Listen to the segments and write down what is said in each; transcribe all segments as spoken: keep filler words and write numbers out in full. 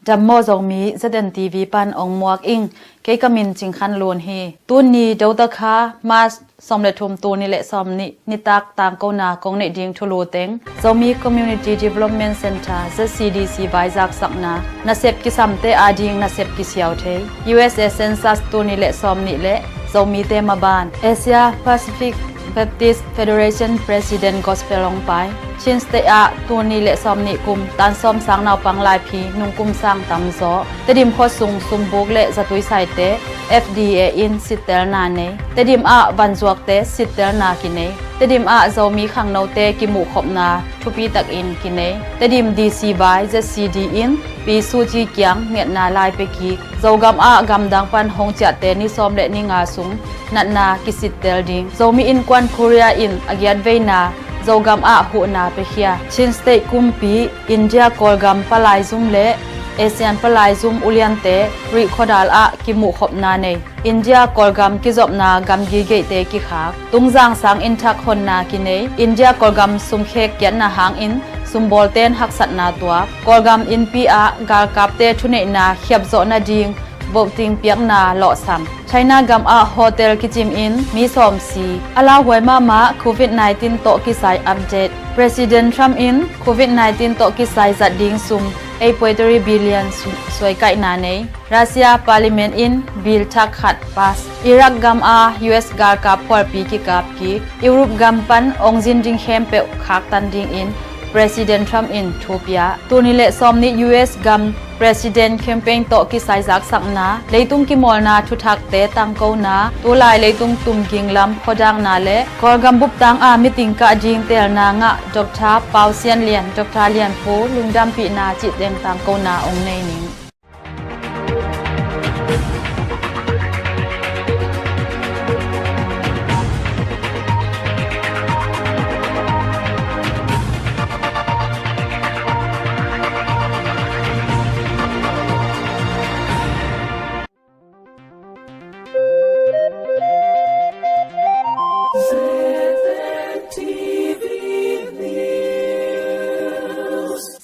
Dam maw Zomi, Z N T V pan ong muak ing. Kei ka min Cing Khan Lun hi. Tuni Dotakha, March sawm le thum, tul nih le sawm nih nitak tangkona kong neih ding thulu teng. Zomi Community Development Centre, Z C D C vai zaksakna, nasep kisamte ading nasep kisiau thei. U S A Census tul nih le sawm nih le Zomite maban. Asia Pacific Baptist Federation President Gospel Ong Pai. Chin State ah tul nih le sawm nih kum tan sawm sang naupang laiphi nungkum sang tamzaw. Tedim khuasung sumbuk le zatui saite F D A in sittelna nei. Tedim ah vanzuakte sittelna kinei. Tedim ah Zomi khangnote kimuhkhopna thupi takin kinei. Tedim D C vai Z C D in Pi Su Ci kiang ngetna lai pia kik. Zogam ah gamdang pan hong ciahte ni sawm le ni nga sung natna kisittel ding. Zomi Innkuan Korea in a giat veina Zogam ah huhna piakhia. Chin State kumpi, India Kawlgam palaizum le ASEAN palaizum uliante Rih khuadal ah kimuhkhopna nei. India Kawlgam kizopna gamgi geihte kikhak. Tungzang sang innthak honna kinei. India Kawlgam sumkhek kiatna hangin sumbawlten haksatna tuak. Kawlgam innpi ah galkapte thuneihna khiapzawh nading voting piakna lawhsam. China gam ah hotel kicim in mi sawm si. A lauhuai mahmah Covid nineteen tawh kisai update. President Trump in Covid nineteen tawh kisai zat ding sum eight point three billion su-, suaikaihna nei. Russia Parliament in bill thak khat pass. Iraq gam ah U S galkap phualpi kikap kik. Europe gam pan ong zin ding khempeuh khaktan dingin President Trump in thu pia. Tul nih le sawm nih U S gam President campaign tawh kisai zaksakna, leitung kimawlna thuthakte tangkona, tulai leitung tumging lam khuadakna le Kawlgam buptang a meeting kah ding teelna ngah Doctor Pau Sian Lian, Doctor Lian Phu lungdampihna cihteng tangkona ong nei ning.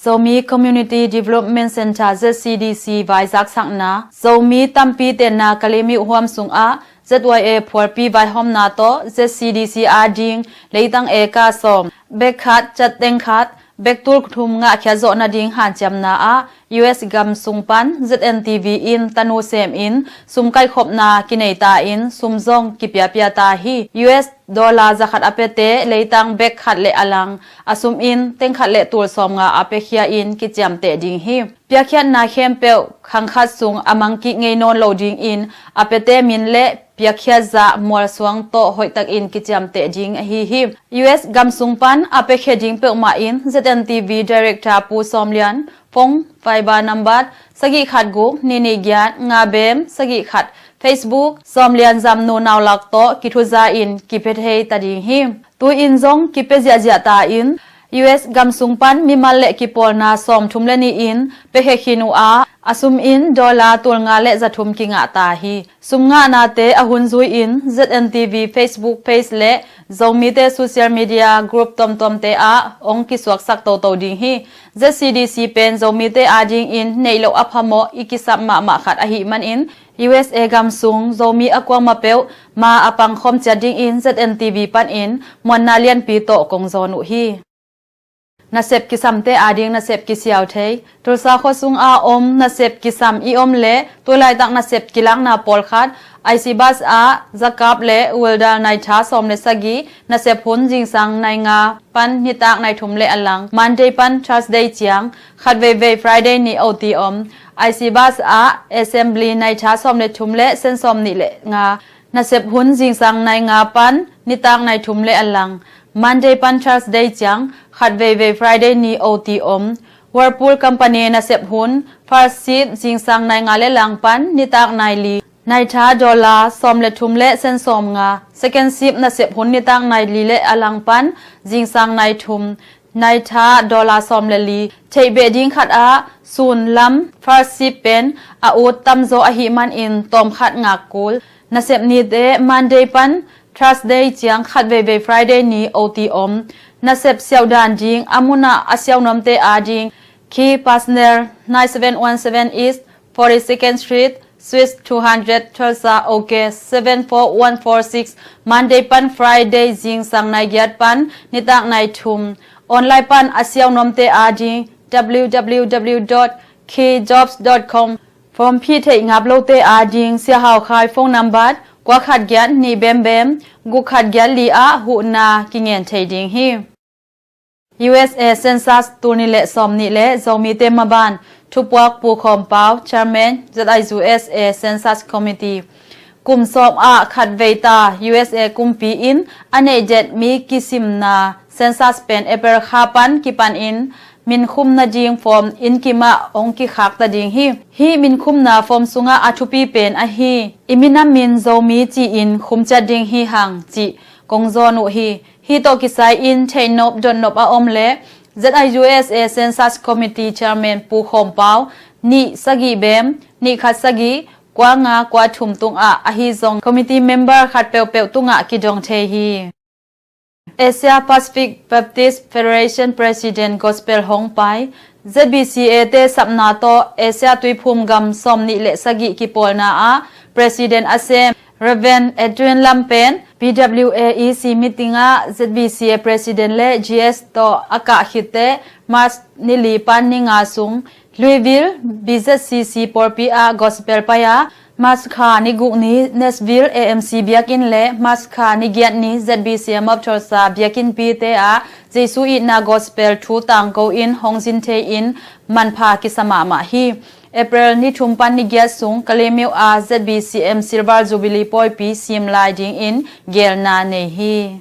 Zomi Community Development Centre, Z C D C vai zaksakna. Zomi tampi tenna Kalemyo huam sungah Z Y A phualpi vaihawmna tawh Z C D C ading leitang eka sawm, bek khat, catteng khat, bek tul thum ngahkhiat zawh nading hanciamna ah U S gam sung pan Z N T V in tanu semin sum kaikhopna kinei ta in sum zong kipiapia ta hi. U S dollar zakhat a piate leitang bek khat le a lang a sum in teng khat le tul sawmnga a piakhia in kiciamteh ding hi. Piakkhiatna khempeuh khang khat sung a mangkik ngei nawn lo dingin a piate min le piakkhiat zah mualsuang tawh hoihtakin kiciamteh ding ahi hi. U S gam sung pan a piakhia ding peuhmah in Z N T V Director Pu Sawm Lian, phone, Viber number sagih khat guk nih nih giat nga bem sagih khat, Facebook Sawm Lian Zamnu Naulak tawh kithuza in kipia thei ta ding hi. Tu-in zong kipia ziahziah ta in U S gam sung pan mimal le kipawlna sawmthum le nih in piakhia khin uh a, a sum in dollar tul nga le za thum kingah ta hi. Sum ngahnate a hun zui-in Z N T V Facebook page le Zomite social media group tuamtuamte ah ong kisuaksak toto ding hi. Z C D C pen Zomite adingin neih loh a phamawh i kisap mahmah khat ahih manin U S A gam sung Zomi a kuamah peuh ma a pangkhawm ciat dingin Z N T V panin muanna lianpi tawh kong zawn uh hi. Nasep kisamte ading nasep kisiau thei. Tulsa khuasung a om nasep kisam i om le tulaitak nasep kilakna pawlkhat, I C bus ah zakap le uldal naitha sawm le sagih, nasep hun zingsang nai nga pan nitak nai thum le a lang, Monday pan Thursday ciang khatveivei Friday ni O T om. I C bus ah assembly naitha sawm le thum le sen sawm nih le nga, nasep hun zingsang nai nga pan nitak nai thum le a lang, Monday pan Thursday ciang khatveivei Friday ni O T om. Whirlpool Company nasep hun first shift zingsang nai nga le lang pan nitak nai li, naitha dollar sawm le thum le sen sawm nga. Second shift nasep hun nitak nai li le a lang pan zingsang nai thum, naitha dollar sawm le li. Theih beh ding khat ah sun lam first shift pen a ut tamzaw ahih manin tawm khat ngak kul. Nasep nite Monday pan Thursday ciang khatveivei Friday ni O T om. Nasep siauh dan ding a mun ah a siauh nuamte ading Khi Pasnel, nine seven one seven East forty-second Street, Suite two hundred, Tulsa, OK seven four one four six, Monday pan Friday zingsang nai giat pan nitak nai thum. Online pan a siau nuamte ading www dot khi jobs dot com. Form phih theih ngap lote ading Sia Hau Khai phone number kua khat giat nih bem bem guk khat giat li ah huhna kingen thei ding hi. U S A Census tul nih le sawm nih le Zomite maban, thupuak Pu Khawm Pau, Chairman, Z I U S A Census Committee. Kum sawm ah khat vei ta U S A kumpi in a neih det mi kisimna census pen April kha pan kipan in min khum nading form inn kim ah hong kikhak ta ding hi. Hih min khumna form sungah a thupi pen ahi, i minam min Zomi ci-in khum ciat ding hi hang cih kong zawn uh hi. Hih tawh kisai in theihnop dotnop a om leh Z I U S A Census Committee Chairman Pu Khawm Pau, nih sagih bem, nih khat sagih, kua nga kua thum tungah ahi zong committee member khat peuhpeuh tungah kidong thei hi. Asia Pacific Baptist Federation President Gospel Hong Pai, Z B C A te sapna tawh Asia tuiphum gam sawm nih le sagih kipawlna ah President a sem Reverend Adrian Lam pen P W A E C meeting ah Z B C A President le G S tawh a kah khitte March ni li pan ni nga sung Louisville B Z C C pawlpi ah gospel pai a, March kha ni guk ni Nashville A M C biakinn le March kha ni giat ni Z B C A Map Tulsa biakinnpite ah Jesu itna gospel thu tangko in hong zin thei in manpha kisa mahmah hi. April ni thum pan ni giat sung Kalaymyo ah Z B C M Silver Jubilee pawipi sim lai dingin gelna nei hi.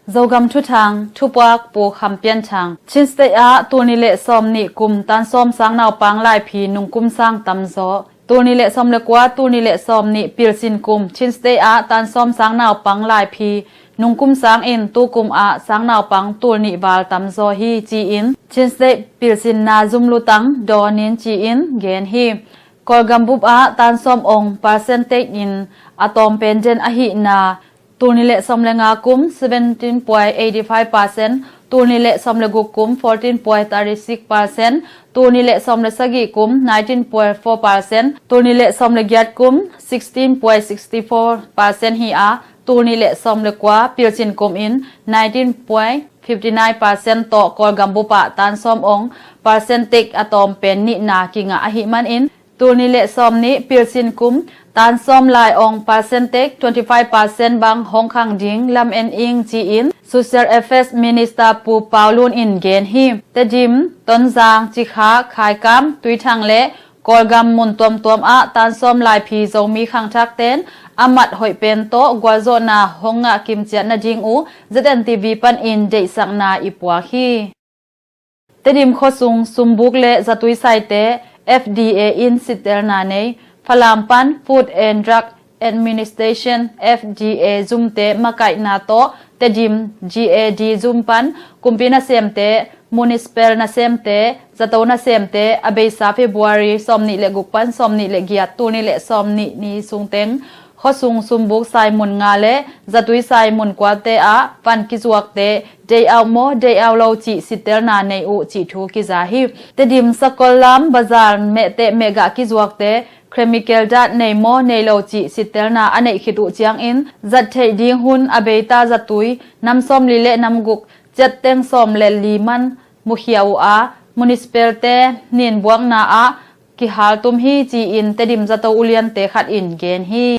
Zogam Thuthang, thupuak Pu Kham Pian Thang. Chin State ah tul nih le sawm nih kum tan sawm sang naupang laiphi nungkum sang tamzaw. Tul nih le sawm le kua, tul nih le sawm nih pilsin kum Chin State ah tan sawm sang naupang laiphi nungkum sang in tukum ah sang naupang tul nih val tamzaw hi ci-in Chin State pilsinna zum lutang dawnin ci-in gen hi. Kawlgam bup ah tan sawm ong percentage in a tawm pen den ahihna, tul nih le sawm le nga kum seventeen point eighty five percent, tul nih le sawm le guk kum fourteen point thirty six percent, tul nih le sawm le sagih kum nineteen point four percent, tul nih le sawm le giat kum sixteen point sixty four percent hi a, tul nih le sawm le kua pilsin kum in nineteen point fifty nine percent tawh Kawlgam bup ah tan sawm ong percentage a tawm pen nihna kingah ahih manin, tul nih le sawm nih pilsin kum tan sawm lai ong percentage twenty five percent bang hong khang ding lam en ing ci-in Social Affairs Minister Pu Pau Lun in gen hi. Tedim, Tonzang, Cikha, Khaikam, Tuithang le Kawlgam mun tuamtuam ah tan sawm laiphi Zomi khangthakten a mat hoih pen tawh gualzawhna hong ngah kimciat nading uh Z N T V panin deihsakna i puak hi. Tedim khuasung sumbuk le zatui saite F D A in sittelna nei. Falam pan Food and Drug Administration, F D A zumte makaihna tawh Tedim G A D zum pan kumpi nasemte, municipal nasemte, zato nasemte a beisa February sawm nih le guk pan sawm nih le giat, tul nih le sawm nih ni sungteng khuasung sumbuk saimun nga le zatui saimun kuate ah van kizuakte day out maw day out lo cih sittelna nei uh cih thu kiza hi. Tedim Sakollam bazar mehteh mehgah kizuakte chemical dat nei maw nei lo cih sittelna a neih khit uh ciangin zat theih ding hun a beita zatui nam sawmli le nam guk ciatteng sawm le li man mukhia uh a, municipal-te ninbuakna ah kihaltum hi ci-in Tedim zato uliante khat in gen hi.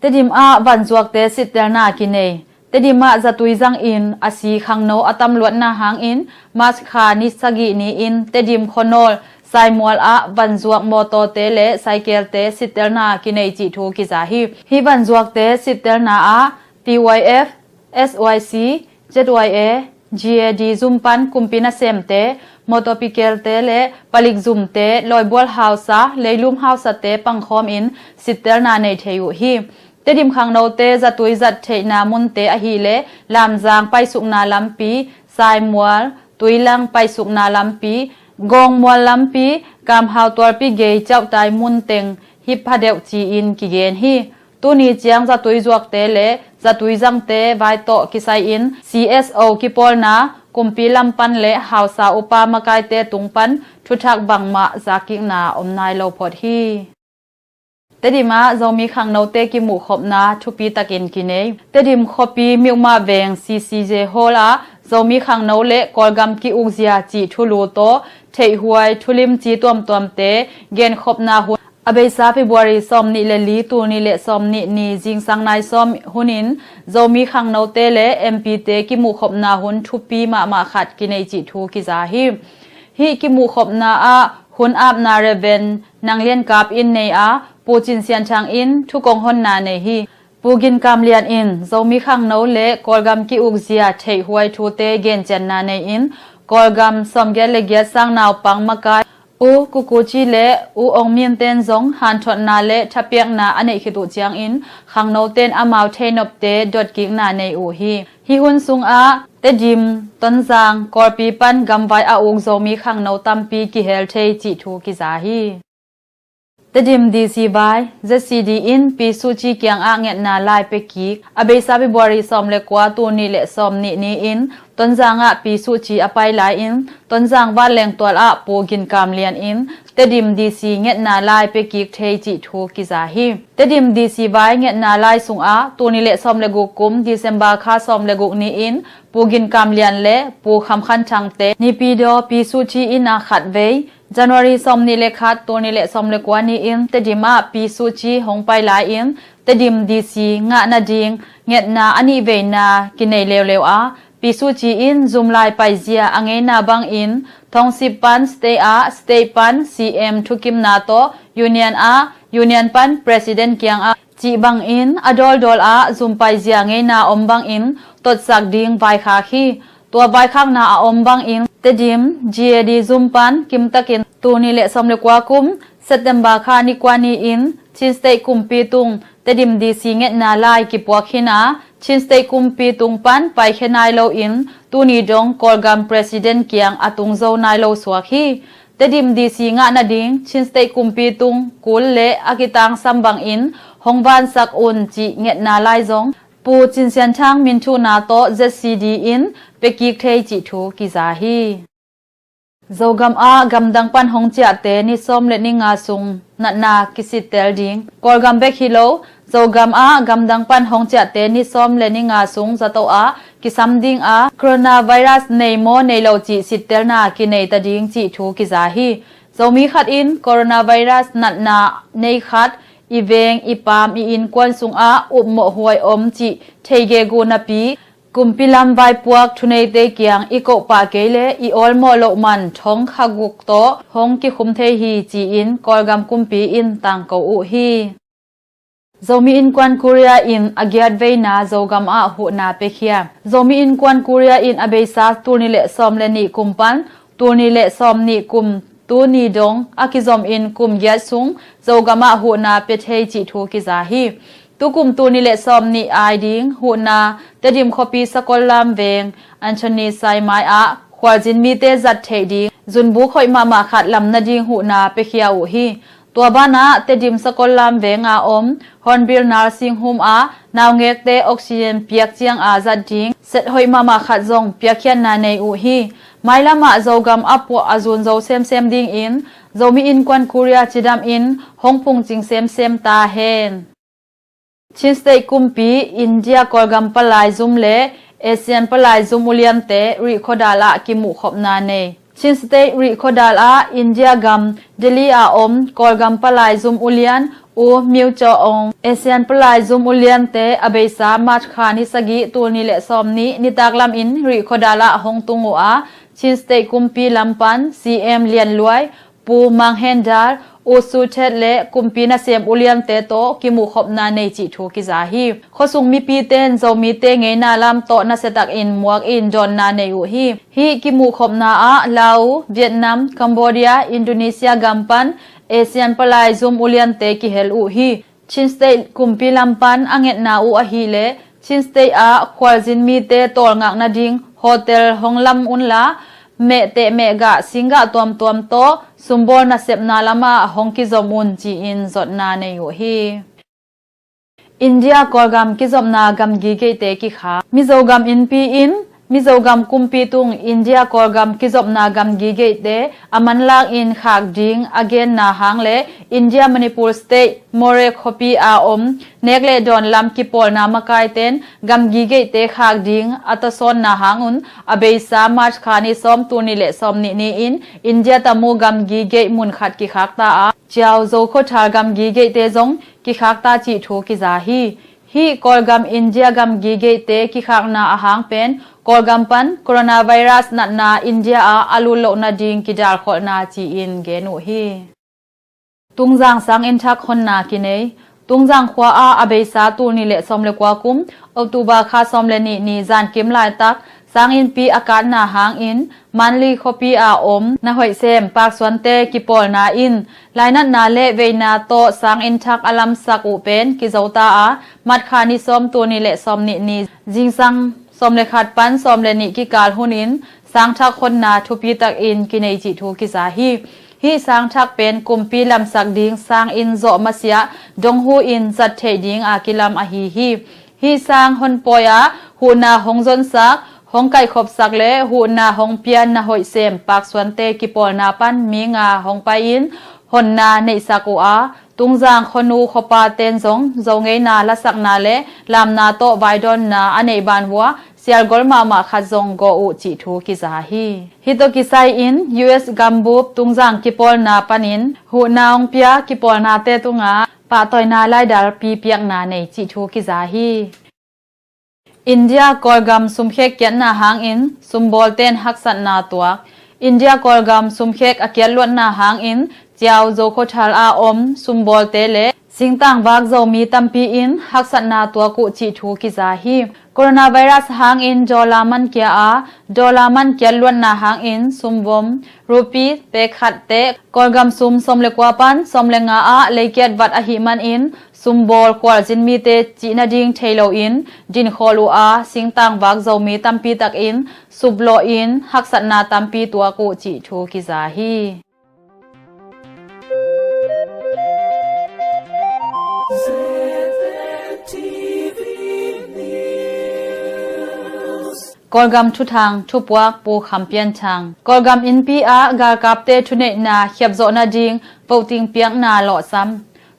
Tedim ah vanzuakte sittelna kinei. Tedim ah zatui zangin a si khangno a tamluatna hangin March kha ni sagih ni-in Tedim khuanawl Saimual ah vanzuak mawtawte le saikelte sittelna kinei cih thu kiza hi. Hih vanzuakte sittelna ah P Y F, S Y C, Z Y A, G A D zum pan kumpi nasemte, motorpikelte le palik zumte, lawibual hausa, leilum hausate pangkhawmin sittelna nei thei uh hi. Tedim khangnote zatui zat theihna munte ahileh Lamzang paisukna lampi, Saimual, Tuilang paisukna lampi, Gawngmual lampi, Kamhau tualpi gei cauhtai munteng kip phadeuh ci-in kigen hi. Tuni ciang zatui zuakte le zatui zangte vai tawh kisai-in C S O kipawlna, kumpi lam pan le hausa upa makaite tung pan thuthak bangmah zakikna om nai lo phot hi. Tedim ah Zomi khangnote kimuhkhopna thupi takin kinei. Tedim khuapi Miuhmah Veng C C J Hall ah Zomi khangno le Kawlgam ki-ukzia cih thulu tawh theihhuai thulimci tuamtuamte genkhopna hun a beisa February sawmnih le li, tul nih le sawmnih ni zingsang nai sawm hunin Zomi khangnote le M P te kimuhkhopna hun thupi mahmah khat kinei cih thu kiza hi. Hih kimuhkhopna ah hun apna Reverend Nang Lian Kap in nei a, Pu Cin Sian Thang in thukong honna nei hi. Pu Gin Kam Lian in Zomi khangno le Kawlgam ki-ukzia theihhuai thute gencianna nei-in Kawlgam sawmgiat le giat sang naupang makai U Kukuci le U Ong Min ten zong hanthotna le thapiakna a neih khit uh ciangin khangno ten amau theihnopte dotkikna nei uh hi. Hih hun sungah Tedim, Tonzang, Kawlpi pan gamvai a uk Zomi khangno tampi kihel thei cih thu kiza hi. Tedim D C vai Z C D in Pi Suci kiangah ngetna lai pia kik a beisa February sawm le kua, tul nih le sawmnih ni-in Tonzang ah Pi Suci a pai lai-in Tonzang vanleng tual ah Pu Gin Kam Lian in Tedim D C ngetna lai pia kik thei cih thu kiza hi. Tedim D C vai ngetna lai sungah tul nih le sawm le guk kum December kha sawm le guk ni-in Pu Gin Kam Lian le Pu Kham Khan Thang te Nipidaw Pi Suci inn ah khatvei, January sawmnih le khat, tul nih le sawm le kua ni-in Tedim ah Pi Suci hong pai lai-in Tedim D C ngah nading ngetna a nih veina kinei leuleu a, Pi Suci in zumlai paizia a ngeina bangin Thongsip pan state ah, state pan C M thukimna tawh Union ah, Union pan President kiangah cih bangin a dawldawl ah zum paizia ngeina om bangin totsak ding vaikhak hi. Tua vaikhakna a om bangin Tedim G A D zum pan kimtakin tul nih le sawm le kua kum September kha ni kua ni-in Chin State kumpi tung Tedim D C ngetna lai kipuak khin a, Chin State kumpi tung pan paikhia nai loin tuni dong Kawlgam President kiang a tung zo nai lo suak hi. Tedim D C ngah nading Chin State kumpi tung kul le a kitangsam bangin hong vansak un cih ngetna lai zong Pu Cin Sian Thang minthuhna tawh Z C D in pia kik thei cih thu kiza hi. Zogam ah gamdang pan hong ciahte ni sawm le ni nga sung natna kisittel ding. Kawlgam bek hi lo, Zogam ah gamdang pan hong ciahte ni sawm le ni nga sung zato ah kisam ding a, coronavirus nei maw nei lo cih sittelna kinei ta ding cih thu kiza hi. Zomi khat in coronavirus natna nei khat i veng, i paam, i innkuan sungah upmawh huai om cih thei gegu napi, kumpi lam vaipuak thuneite kiang i kohpah kei le i awlmawh loh man thong kha guk tawh hong kikhum thei hi ci-in Kawlgam kumpi in tangko uh hi. Zomi Innkuan Kuria in a giat veina Zogam ah huhna piakhia. Zomi Innkuan Kuria in a beisa tul nih le sawm le nih kum pan tul nih le sawm nih kum tuni dong a kizomin kum giat sung Zogam ah huhna pia thei cih thu kiza hi. Tukum tul nih le sawm nih ai ding huhna Tedim khuapi Sakollam Veng Anthony Saimai ah khualzin mite zat theih ding zunbuk hoih mahmah khat lam nading huhna piakhia uh hi. Tua banah Tedim Sakollam Veng a om Hornbill Nursing Home ah naungekte oxygen piak ciang a zat ding set hoih mahmah khat zong piakkhiatna nei uh hi. Mailam ah Zogam a puah a zun zo semsem dingin Zomi Innkuan Kuria cidam in hong phungcing semsem ta hen. Chin State kumpi India Kawlgam palai zum le ASEAN palai zum uliante Rihkhawdal ah kimuhkhopna nei. Chin State Rihkhawdal ah India gam Delhi a om Kawlgam palai zum ulian U Myo Chaw Aung, ASEAN palai zum uliante a beisa March kha ni sagih tul nih le sawm nih nitak lamin Rihkhawdal ah hong tung uh a, Chin State kumpi lam pan C M Lian Luai, Pu Mang Hen Dar, U Su Thet le kumpi nasem uliante tawh kimuhkhopna nei cih thu kiza hi. Khuasung mipite in Zomite ngeina lam tawh nasiatakin muak in dawnna nei uh hi. Hih kimuhkhopna ah Laos, Vietnam, Cambodia, Indonesia gam pan ASEAN palai zum uliante kihel uh hi. Chin State kumpi lam pan a ngetna uh ahih leh Chin State ah khualzin mite tawlngak nading hotel hong lam unla, mehteh mehgah singgah tuamtuam tawh sumbawl nasepna lamah hong kizom un ci-in zotna nei uh hi. India Kawlgam kizopna gamgi geihte kikhak. Mizogam innpi in Mizogam kumpi tung India Kawlgam kizopna gamgi geihte a manlak in khak ding a genna hang le India Manipur State Moreh khuapi a om nek le dawn lam kipawlna makaiten gamgi geihte khak ding a tasawnna hang un a beisa March kha ni sawm, tul nih le sawm nih ni-in India tamu gamgi geih mun khat kikhak ta a, Ciau Zo khuathal gamgi geihte zong kikhak ta cih thu kiza hi. Hih Kawlgam India gamgi geihte kikhakna ahang pen Kawlgam pan coronavirus natna India ah a lut loh nading kidalkholhna ci-in gen uh hi. Tungzang sanginn thak honna kinei. Tungzang khua ah a beisa tul nih le sawm le kua kum October kha sawm le nih ni zankim laitak sanginnpi a katna hangin Manli khuapi a om na hoih sem Paksuante kipawlna in lainatna le veina tawh sanginn thak a lamsak uh pen kizo ta a, March kha ni sawm, tul nih le sawm nih ni zingsang sawm le khat pan sawm le nih kikal hunin sangthak honna thupi takin kinei cih thu kiza hi. Hih sangthak pen kumpi lamsak ding sanginn zawh masiah donghu in zat theih dinga kilam ahi hi. Hih sang honpawi ah huhna hong zonsak, hong kaihkhopsak le huhna hong pia na hoih sem Paksuante kipawlna pan mi nga hong pai-in honna neihsak uh a, Tungzang khuanu khuapa ten zong Zo ngeina lasakna le lamna tawh vaidawnna a neih banvua sialgol mahmah khat zong gawh uh cih thu kiza hi. Hih tawh kisai-in U S gambup Tungzang kipawlna panin huhna hong pia kipawlnate tungah pahtawina laidal pipiakna nei cih thu kiza hi. India Kawlgam sumkhek kiatna hangin sumbawlten haksatna tuak. India Kawlgam sumkhek a kiatluatna hangin Ciau Zo khuathal a om sumbawlte le singtangvak Zomi tampi in haksatna tuak uh cih thu kiza hi. Coronavirus hangin dollar mankia a, dollar man kiatluatna hangin sumvom rupee pek khatte Kawlgam sum sawm le kua pan sawm le nga ah leikiat vat ahih manin sumbawl khualzin mite cih nading thei loin dinkhawl uh a, singtangvak Zomi tampi takin suplawh in haksatna tampi tuak uh cih thu kiza hi. Kawlgam thuthang thupuak Pu Kham Pian Thang. Kawlgam innpi ah galkapte thuneihna khiapzawh nading voting piakna lawhsam.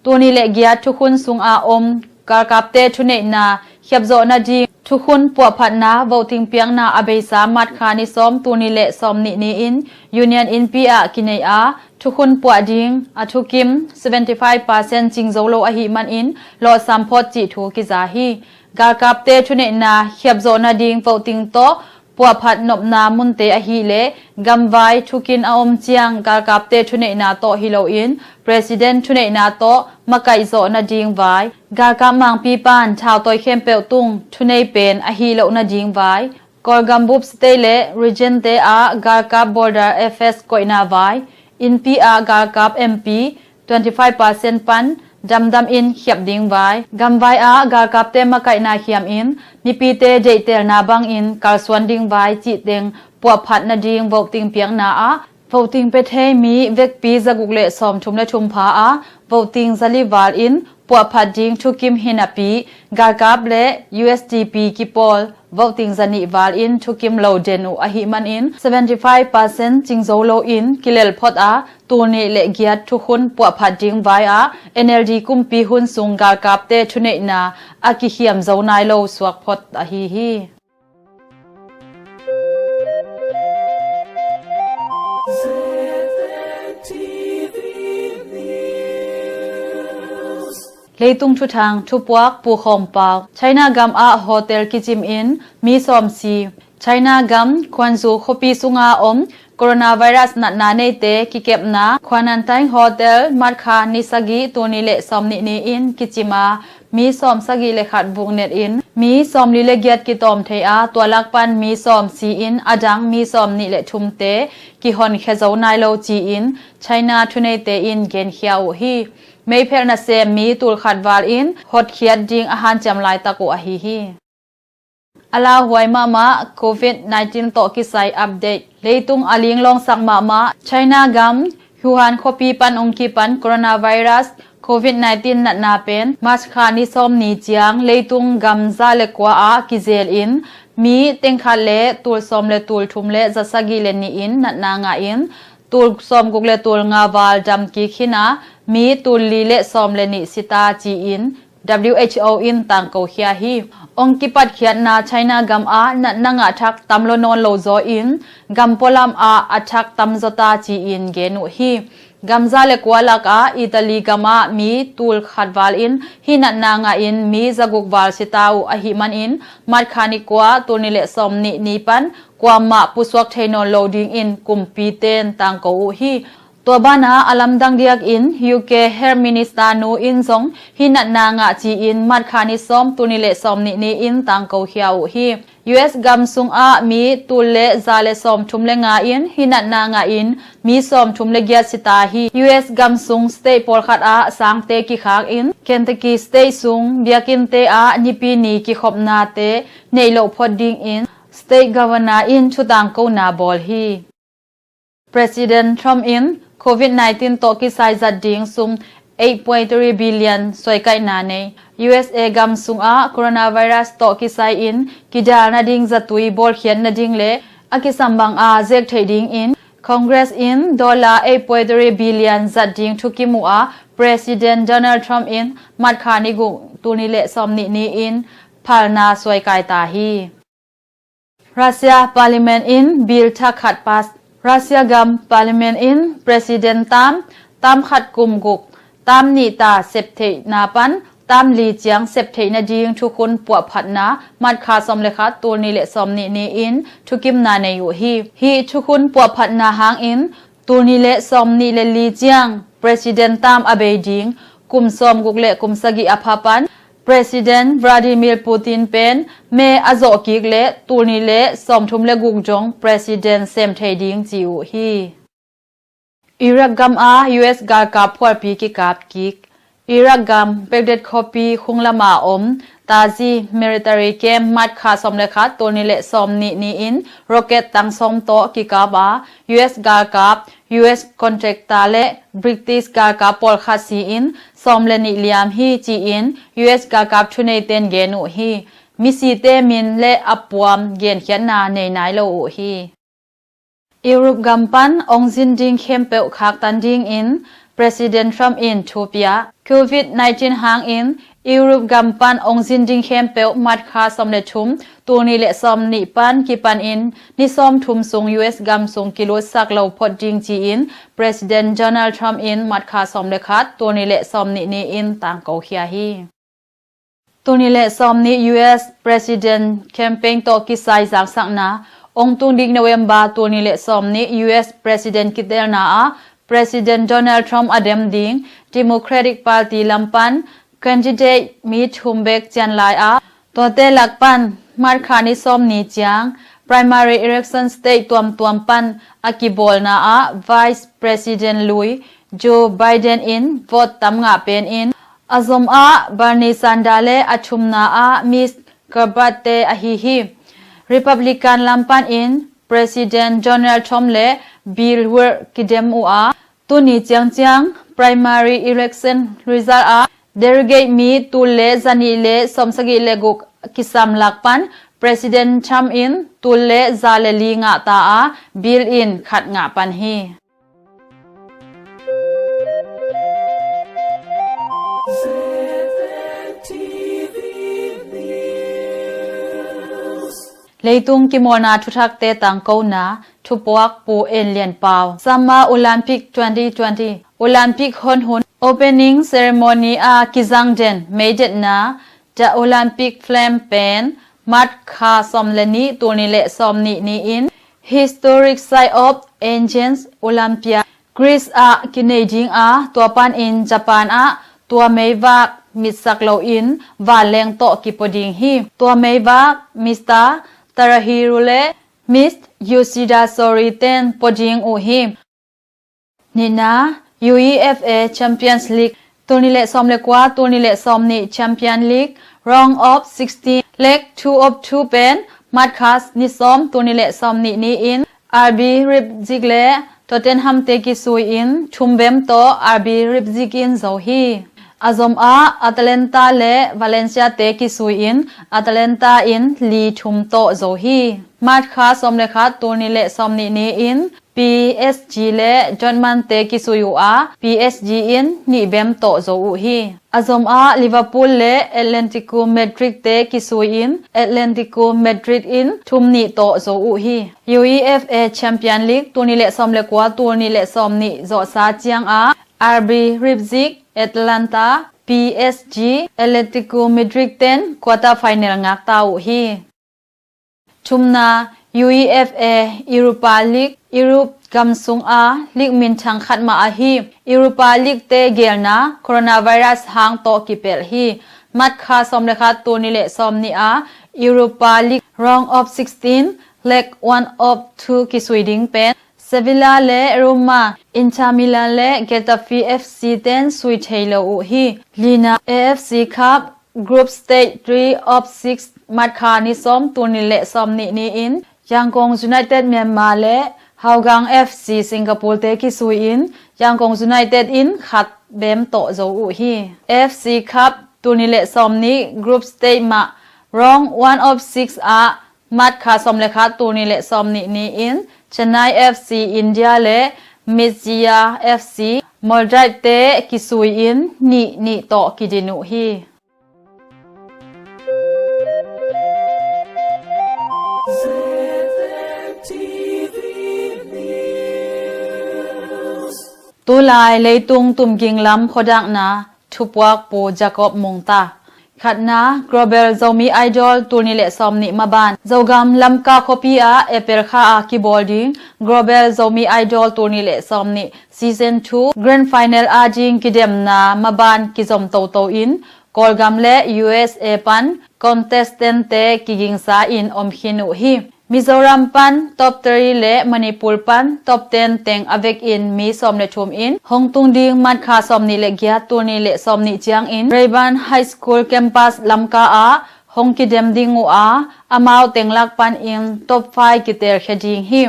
Tul nih le giat thukhun sungah om galkapte thuneihna khiapzawh nading thukhun puahphatna voting piakna a beisa March kha ni sawm, tul nih le sawm nih ni-in Union innpi ah kinei a, thukhun puah ding a thukim seventy five percent cing zo lo ahih manin lawhsam phot cih thu kiza hi. Galkapte thuneihna khiapzawh nading voting tawh puahphat nopna munte ahileh gamvai thukin a om ciang galkapte thuneihna tawh hi loin President thuneihna tawh makaih zawh nading vai, galkap mangpi pan thautawi khempeuh tung thunei pen ahi loh nading vai, Kawlgam bup state le region te ah galkap border F S koihna vai, innpi ah galkap M P twenty five percent pan damdam in khiap ding vai, gamvai ah galkapte makaihna khiam in mipite deihtelna bangin kalsuan ding vai cih teng puahphat nading voting piakna ah voting pia thei mi vekpi zaguk le sawmthum le thum pha ah voting zali val in puahphat ding thukim hi napi galkap le U S D P kipawl voting zanih val in thukim lo den uh ahih manin seventy five percent cing zo loin kilel phot a, tul nih le giat thukhun puahphat ding vai ah N L D kumpi hun sung galkapte thuneihna a kikhiam zo nai lo suak phot ahi hi. Leitung thuthang thupuak Pu Khawm Pau. China gam ah hotel kicim in mi sawm si. China gam Guangzhou khuapi sunga om coronavirus natna neite kikepna Quarantine Hotel March kha ni sagih, tul nih le sawm nih ni-in kicim a, mi sawm sagih le khat vuknet in mi sawm li le giat kitawm thei a, tua lak pan mi sawm si in a dang mi sawm nih le thumte kihonkhia zo nai lo ci-in China thuneite in genkhia uh hi. Meiphelh nasem mi tul khat val in hotkhiat ding a hanciam laitak uh ahi hi. A lauhuai mahmah Covid nineteen tawh kisai update. Leitung a linglawngsak mahmah China gam Wuhan khuapi pan ong kipan coronavirus covid nineteen natna pen March kha ni sawm ni ciang leitung gam za le kua ah kizel in mi tengkhat le tul sawm le tul thum le za sagih le nih in natna ngah in tul sawm guk le tul nga val dam kik hi a, mi tul li le sawm le nih si ta ci-in W H O in tangko khia hi. Ong kipatkhiatna China gam ah natna ngah thak tam lo nawn lo zaw in gam pualam ah a thak tam zaw ta ci-in gen uh hi. Gam za le kua lak ah Italy gam ah mi tul khat val in hih natna ngah in mi za guk val si ta uh ahih manin March kha ni kua tul nih le sawm nih ni pan kuamah pusuak thei nawn lo dingin kumpite'n tangko uh hi. Tua banah a lamdang diakin U K Health Minister nu in zong hih natna ngah ci-in March kha ni sawm tul nih le sawm nih ni-in tangko khia uh hi. U S gam sungah mi tul le za le sawm thum le nga in hih natna ngah in mi sawm thum le giat si ta hi. U S gam sung state pawlkhat ah sangte kikhak in Kentucky state sung biakinnte ah Nipi ni kikhopnate neih loh phot dingin state governor in thutangkona bawl hi. President Trump in covid nineteen tawh kisai zat ding sum eight point three billion suaikaihna nei. U S A gam sungah coronavirus tawh kisai in kidal nading zatui bawlkhiat nading le a kisam banga zek theih dingin Congress in dollar eight point three billion zat ding thukim uh a, President Donald Trump in March kha ni guk tul nih le sawm nih ni-in phalna suaikai ta hi. Russia Parliament in bill thak khat pass. Russia gam Parliament in President tam, tam khat kum guk, tam nih ta sep theihna pan tam li ciang sep theih nading thukhun puahphatna March kha sawm le khat tul nih le sawm nih ni-in thukimna nei uh hi. Hih thukhun puahphatna hangin tul nih le sawm nih le li ciang President tam a bei ding kum sawm guk le kum sagih a pha pan President Vladimir Putin pen me a zawh kik le tul nih le sawm thum le guk dong President sem thei ding ci uh hi. Iraq gam ah U S galkap phualpi kikap kik. Iraq gam Baghdad khuapi khunglam a om Tazi military camp March kha sawm le khat tul nih le sawm nih ni-in rocket tang sawm tawh kikap a, U S galkap, U S contractor le British galkap pawlkhat si-in sawm le nih liam hi ci-in U S galkap thuneite'n gen uh hi. Misite min le a puam genkhiatna nei nai lo uh hi. Europe gam pan ong zin ding khempeuh khaktan dingin President Trump in thu pia. Covid nineteen hangin Europe gam pan ong zin ding khempeuh March kha sawm le thum tul nih le sawm nih pan kipanin ni sawm thum sung U S gam sung kilutsak lo phot ding ci-in President Donald Trump in March kha sawm le khat tul nih le sawm nih ni-in tangko khia hi. Tul nih le sawm nih U S President campaign tawh kisai zaksakna. Ong tung ding November tul nih le sawm nih U S President kitelna ah President Donald Trump a dem ding Democratic Party lam pan candidate mi thum bek cian lai ah, tuate lak pan March kha ni sawm ni ciang primary election state tuamtuam pan a kibawlna ah Vice President lui Joe Biden in vote tam ngah pen in a zom ah Bernie Sanders le a thumna ah Miss Gabbard te ahi hi. Republican lam pan in President Donald Trump le Bill Weld kidem uh a, tuni ciangciang primary election result ah delegate mi tul le zanih le sawmsagih le guk kisam lak pan President Trump in tul le za le li ngah ta a, Bill in khat ngah pan hi. Leitung kimawlna thuthakte tangkona, thupuak Pu En Lian Pau. Summer Olympic twenty twenty Olympic honhun opening ceremony a kizang den meidetna The Olympic Flame pen March kha sawm le nih, tul nih le sawm nih ni-in Historic Site of Ancient Olympia, Greece ah kinei ding a, tua panin Japan ah tua meivak mitsak loin vanleng tawh kipua ding hi. Tua meivak Mister Tadahiro le Miss Yoshida Sori ten pua ding uh hi. Nihna, UEFA Champions League, tul nih le sawm le kua, tul nih le sawm nih Champion League, Round of sixteen, Leg two of two pen March kha ni sawm, tul nih le sawm nih ni-in R B Leipzig le Tottenham te kisui in thum bem tawh R B Leipzig in zo hi. A zom ah Atalanta le Valencia te kisui in Atalanta in li thum tawh zo hi. March kha sawm le khat, tul nih le sawm nih ni in P S G le Dortmund te kisui uh a, P S G in nih bem tawh zo uh hi. A zom ah Liverpool le Atletico Madrid te kisui in Atletico Madrid in thum nih tawh zo uh hi. UEFA Champion League tul nih le sawm le kua, tul nih le sawm nih zawhsa ciang ah R B Leipzig, Atalanta, P S G, Atletico Madrid ten quarter final ngak ta uh hi. Thumna, UEFA Europa League, Europe gam sung a league minthang khat mah ahi Europa League te gelna coronavirus hang tawh kipelh hi. March kha sawm le khat, tul nih le sawm nih a Europa League round of sixteen, leg one of two kisui ding pen Sevilla le Roma, Inter Milan le Getafe F C ten sui thei lo uh hi. Lina, A F C Cup group stage three of six, March kha ni sawm, tul nih le sawm nih ni in Yangon United Myanmar le Hougang F C Singapore te kisui in Yangon United in khat bem tawh zo uh hi. A F C Cup tul nih le sawm nih group stage mah round one of six ah March kha sawm le khat, tul nih le sawm nih ni in Chennai F C India le Myitkyina F C Maldives te kisui in nih nih tawh kidin uh hi. Tulai leitung tumging lam khuadakna thupuak Pu Jacob Mungta. Khatna, Global Zomi Idol tul nih le sawm nih maban Zogam Lamka khuapi ah April kha a kibawl ding Global Zomi Idol tul nih le sawm nih Season two Grand Final a ding kidemna maban kizom toto in Kawlgam le U S A pan contestant te kigingsa in om khin uh hi. Mizoram pan top three le Manipur pan top ten teng a vekin mi sawm le thum in hong tung ding March kha sawm nih le giat, tul nih le sawm nih ciangin Rayburn High School campus Lamka ah hong kidem ding uh a, amau teng lak panin top five kitelkhia ding hi.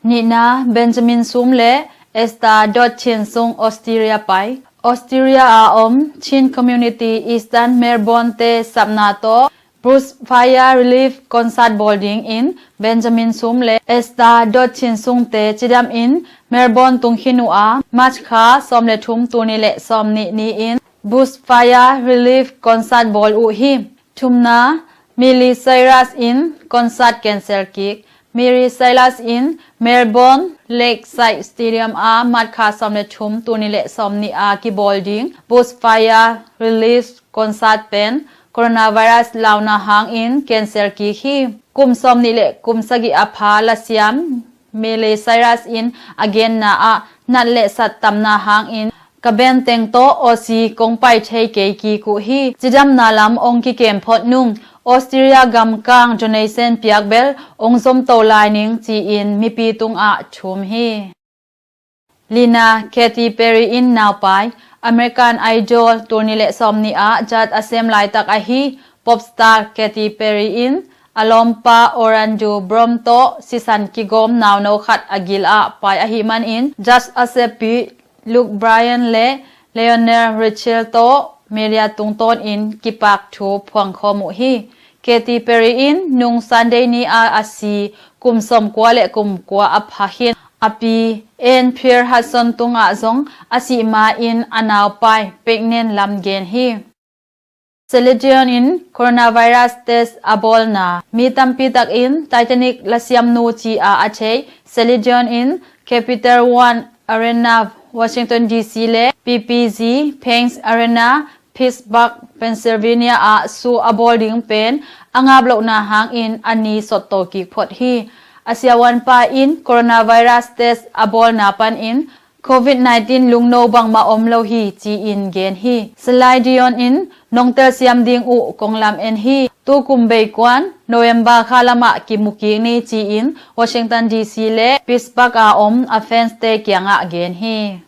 Nihna, Benjamin Sum le Esther Dawt Chin Sung Australia pai. Australia a om Chin Community Eastern Melbourne te sapna tawh Bushfire Relief Concert bawl dingin Benjamin Sum le Esther Dawt Chin Sung te cidam in Melbourne tung khin uh a, March kha sawm le thum, tul nih le sawm nih ni in Bushfire Relief Concert bawl uh hi. Thumna, Miley Cyrus in concert cancel kik. Miley Cyrus in Melbourne Lakeside Stadium ah March kha sawm le thum, tul nih le sawm nih a kibawl ding Bushfire Relief Concert pen coronavirus launa hangin cancel kik hi. Kum sawm nih le kum sagih a pha lasiam Miley Cyrus in a genna ah nat le sat tamna hangin ka band teng tawh Aussie kong pai thei kei kik uh hi. Cidamna lam ong kikem phot nung Australia gamkang donation piak bel ong zomto lai ning ci-in mipi tungah thum hi. Lina, Katy Perry in naupai. American Idol tul nih le sawm nih ah judge a sem laitak ahi popstar Katy Perry in a lawmpa Orlando Bloom tawh sisan kigawm nauno khat a gil ah pai ahih manin judge a seppi Luke Bryan le Lionel Richie tawh media tungtawnin kipak thu phuangkhawm uh hi. Katy Perry in nung Sunday ni a a si kum sawmkua le kum kua a pha khin a pi Ann Pierre Hudson tungah zong a sih ma-in a naupai pregnant lam gen hi. Celine Dion in coronavirus test a bawlna. Mi tampi takin Titanic lasiamnu ci-a a thei Celine Dion in Capital One Arena, Washington D C le P P G Phoenix Arena, Pittsburgh, Pennsylvania ah show a bawl ding pen a ngap lohna hangin a ni sotto kik phot hi. A siavuanpa in coronavirus test a bawlna panin Covid nineteen lungno bangmah om lo hi ci-in gen hi. Celine Dion in nong telsiam ding uh kong lam en hi. Tukum beikuan November kha lamah kimu kik ni ci-in Washington D C le Pittsburgh a om a fans te kiangah gen hi.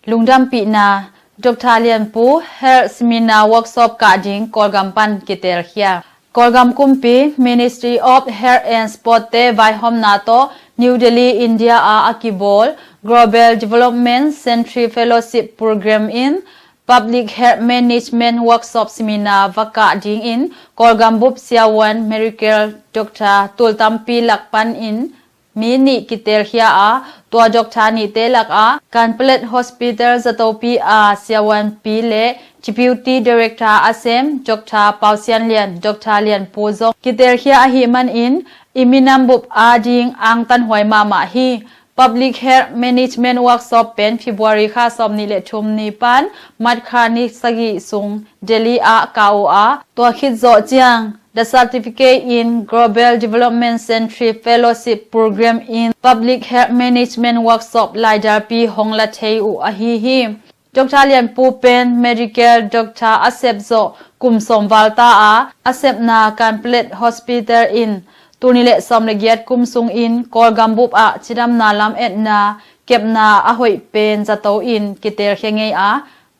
Lungdampihna, Doctor Lian Pu Health Seminar Workshop kah ding Kawlgam pan kitelkhia. Kawlgam kumpi Ministry of Health and Sport te vaihawmna tawh New Delhi, India ah a kibawl Global Development Century Fellowship Program in Public Health Management Workshop Seminar va kah dingin Kawlgam bup siavuan Medical Doctor tul tampi lak panin mi nih kitelkhia a, tua doctor nihte lakah Kanpalet Hospital Zatopi a siavuanpi le Deputy Director a sem Doctor Pau Sian Lian, Doctor Lian Pu zong kitelkhia ahih manin i minam bup ading angtanhuai mahmah hi. Public Health Management Workshop pen February kha sawm nih le thum ni pan March kha ni sagih sung Delhi ah kah uh a, tua khit zawh ciang The Certificate in Global Development Century Fellowship Program in Public Health Management Workshop laidalpi hong la thei uh ahi hi. Doctor Lian Pu pen Medical Doctor a sep zawh kum sawm val ta a, a sepna Kanpalet Hospital in tul nih le sawm le giat kum sungin Kawlgam bup ah cidamna lam etna kepna a hoih pen zato in kitelkhia ngei a,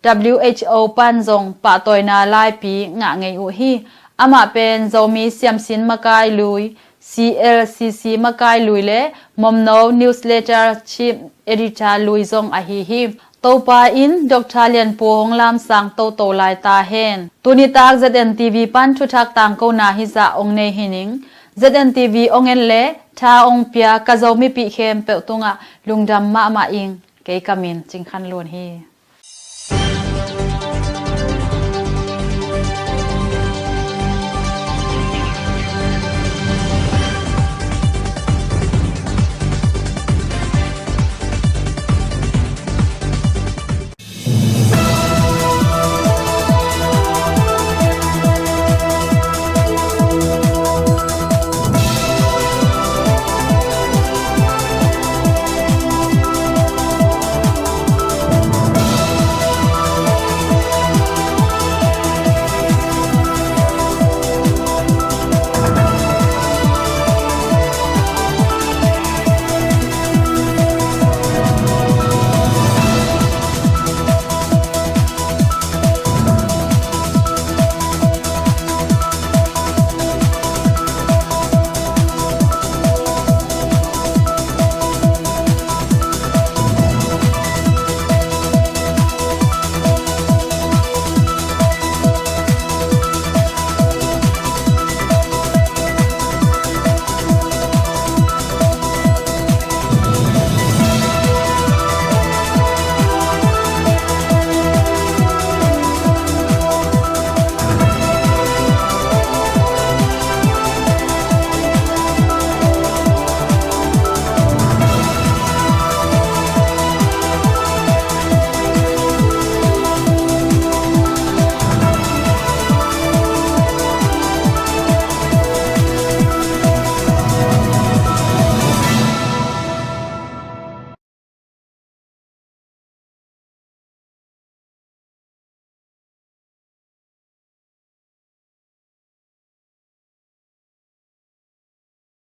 W H O pan zong pahtawina laipi ngah ngei uh hi. Amah pen Zomi Siamsin Makai Lui, C L C C Makai Lui le Momno Newsletter Chief Editor Lui zong ahi hi. Topa in Doctor Lian Pu hong lamsang toto lai ta hen. Tuni tak Z N T V pan thuthak tangkona hizah ong nei hi ning. Z N T V ong en le tha ong pia ka Zomipih khempeuh tungah lungdam mahmah ing. Kei ka min Cing Khan Lun hi.